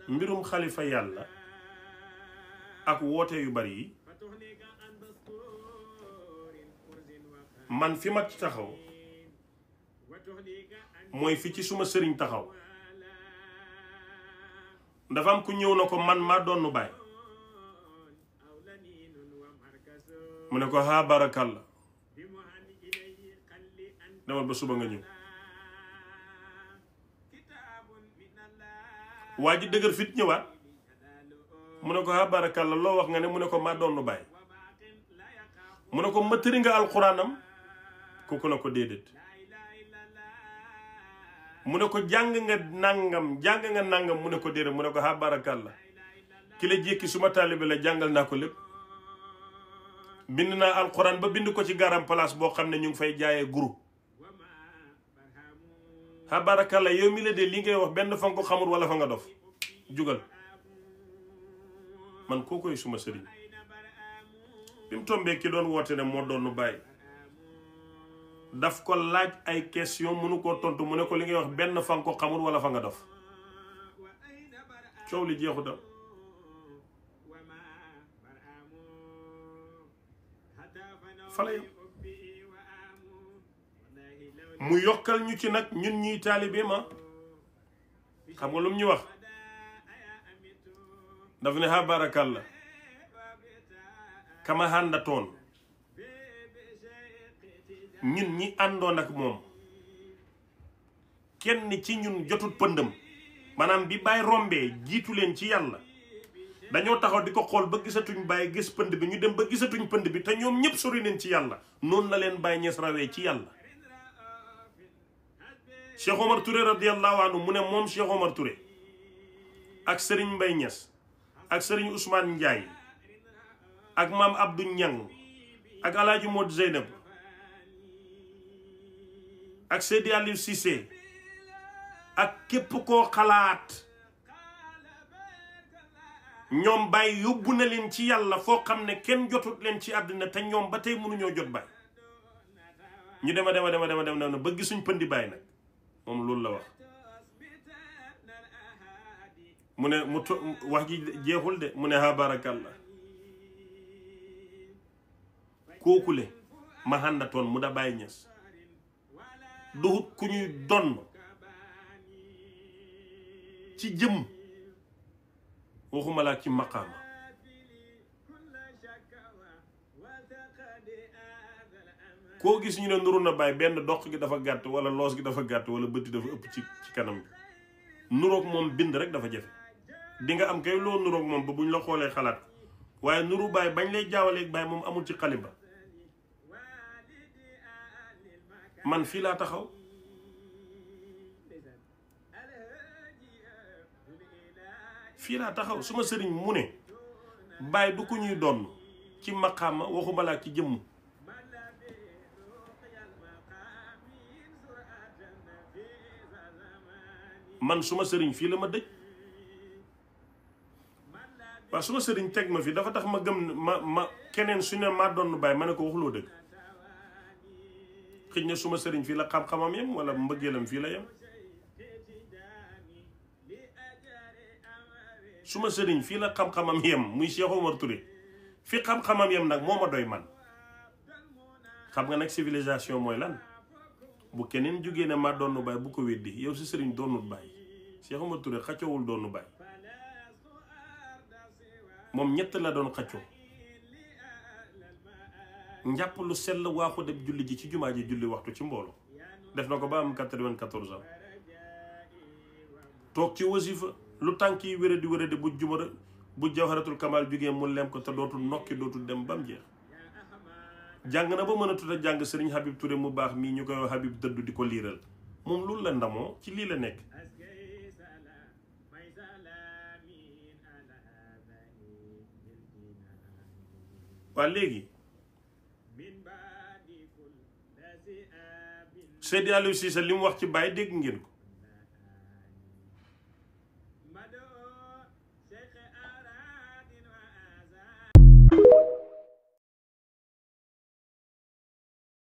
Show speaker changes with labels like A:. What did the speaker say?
A: mbirum xalifa yàlla ak woote yu bari yi man fi ma ci taxaw mooy fi ci suma sëriñ taxaw. dafa am ku ñëw na ko man maa doonu baay mu ne ko ha barakalla demal ba suba nga ñëw. waa ji dëgër fit ñëwaat mu ne ko ha barakalla loo wax nga ne mu ne ko maa doonu baay mu ne ko ma tëri nga alxuraanam kooku na ko déedéet mu ne ko jàng nga nangam mu ne ko déedéet mu ne ko ha barakalla ki la jékki suma taalibe la jàngal naa ko lépp bind naa alxuraan ba bind ko ci garam place boo xam ne ñu ngi fay jaayee guru ha barakalla yow mi la de li ngay wax benn fa nga ko xamul wala fa nga dof jugal man kookoy suma sëriñ bi mu tombee ki doon woote ne moo doon bàyyi daf ko laaj ay question mënu koo tontu mu ne ko li ngay wax benn fa nga ko xamul wala fa nga dof coow li jeexuta fala yam mu yokkal ñu ci nag ñun ñuy taalibe ma xam nga lu mu ñu wax daf ne ha barakalla kama àndatoon ñun ñi àndoon ak moom kenn ci ñun jotut pëndam maanaam bi Baay rombee jiitu leen ci yàlla dañoo taxaw di ko xool ba gisatuñ Baay gis pënd bi ñu dem ba gisatuñ pënd bi te ñoom ñëpp sori nañ ci yàlla noonu la leen Baay Ñas rawee ci yàlla. Cheikh Omar Touré radiyallahu anhu mu ne moom Cheikh Omar Touré ak Serigne Mbaye Niass ak Serigne Ousmane Ndiaye ak maam Abdou Niang ak Alaaji Mod Zeynab ak Seydi Aliou Cissé ak képp koo xalaat ñoom Baay yóbbu na leen ci yàlla foo xam ne kenn jotut leen ci àddina te ñoom ba tey mënuñoo jot Baay ñu dema ba gisuñ pëndi Baay nag moom loolu la wax mu ne wax ji jeexul de mu ne ha barakallah kookule ma àndatoon mu da Baay Ñas duhut ku ñuy donn ci jëm waxuma laa ci maqaama koo gis ñu ne nuru na Baay benn dox gi dafa gàtt wala loos gi dafa gàtt wala bëtti dafa ëpp ci kanam gi nuroog moom bind rek dafa jafe di nga am kay loo nuroog moom ba buñ la xoolee xalaat waaye nuru Baay bañ lay jaawaleeg Baay moom amul ci xalimba man fii laa taxaw suma sëriñ mu ne Baay du ko ñuy donn ci maqaama waxuma laa ci jëmm man suma sëriñ fii la ma dëj waaw suma sëriñ teg ma fi dafa tax ma gëm ma keneen su ne maa doon Baay ma ne ko waxuloo dëgg xëj na suma sëriñ fii la xam-xamam yem wala mbëggeelam fii la yem suma sëriñ fii la xam-xamam yem muy Cheikh Omar Touré fi xam-xamam yem nag moo ma doy man xam nga nag civilisation mooy lan bu keneen jógee ne maa doonu Baay bu ko weddi yow si sëriñ doonut Baay Cheikh Omar Touré xaccowul doonu Baay moom ñett la doon xaccoo njàpp lu sell waaxu dem julli ji ci jumaa ji julli waxtu ci mbooloo def na ko ba am 94 ans toog ci wasifa lu tànk yi wéradi bu jawharatul kamal jógee mu lem ko te dootul nokki dootul dem ba mu jeex jàng na ba mën a tuta jàng sëriñ Habib Touré mu baax mii ñu koy wax Habib dëddu di ko liiral moom loolu la ndamoo ci lii la nekk waa léegi Seydi Aliou Cissé li mu wax ci Baay dégg ngeen ko